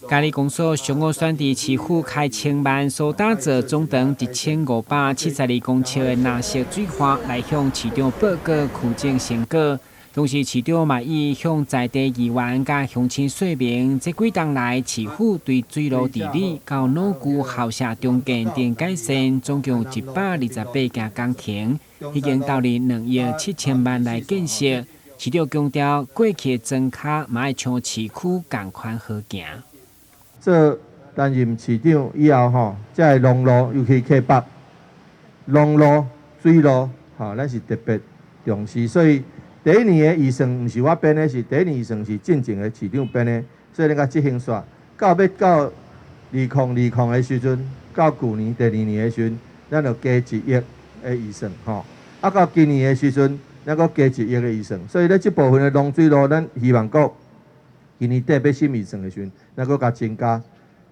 嘉里公所上午選佇市府開千萬所打造總長1572公尺的藍色水岸，來向市長報告區政成果。同時，市長嘛已向在地議員佮鄉親說明，這幾冬來市府對水路治理到老舊校舍重建等改善，總共128件工程，已經投入2億7千萬來建設。市長強調，過去的莊跤嘛愛像市區仝款好行。做擔任市長以後吼，這个農路，尤其客北農路、水路，吼，咱是特別重視。所以第一年的預算毋是我編的，是第一年預算是進前的市長編的，所以咱共執行煞。到欲到2020的時陣，到舊年第二年的時陣，咱就加1億的預算，吼。啊，到今年的時陣，咱閣加1億的預算。所以咧，這部分的農水路，咱希望講今年底欲審預算的時陣，咱閣共增加，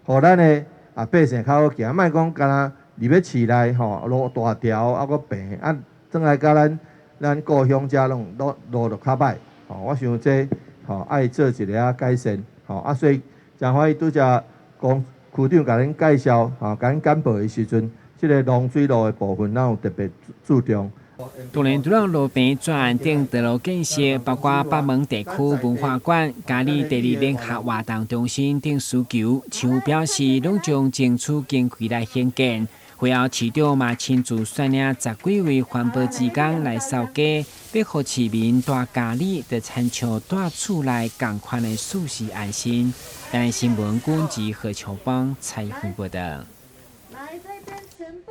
予咱的啊百姓較好行，莫講干焦入去市內吼，路大條啊閣平，啊轉來佮咱故鄉遮攏路路就較歹，吼，我想這吼愛做一个仔改善，吼啊，所以誠歡喜拄才講區長共恁介紹，吼，共恁簡報的時陣，這个農水路的部分，咱有特別注重。當然，除了路邊專案等道路建設，包括北門地區文化館、嘉里第二聯合活動中心等需求，市府表示，攏將爭取經費來興建。會後市長嘛親自率領十幾位環保志工來掃街，欲予市民蹛嘉里，就親像蹛厝內仝款的舒適安心。台視新聞，軍吉何秋邦採訪報導。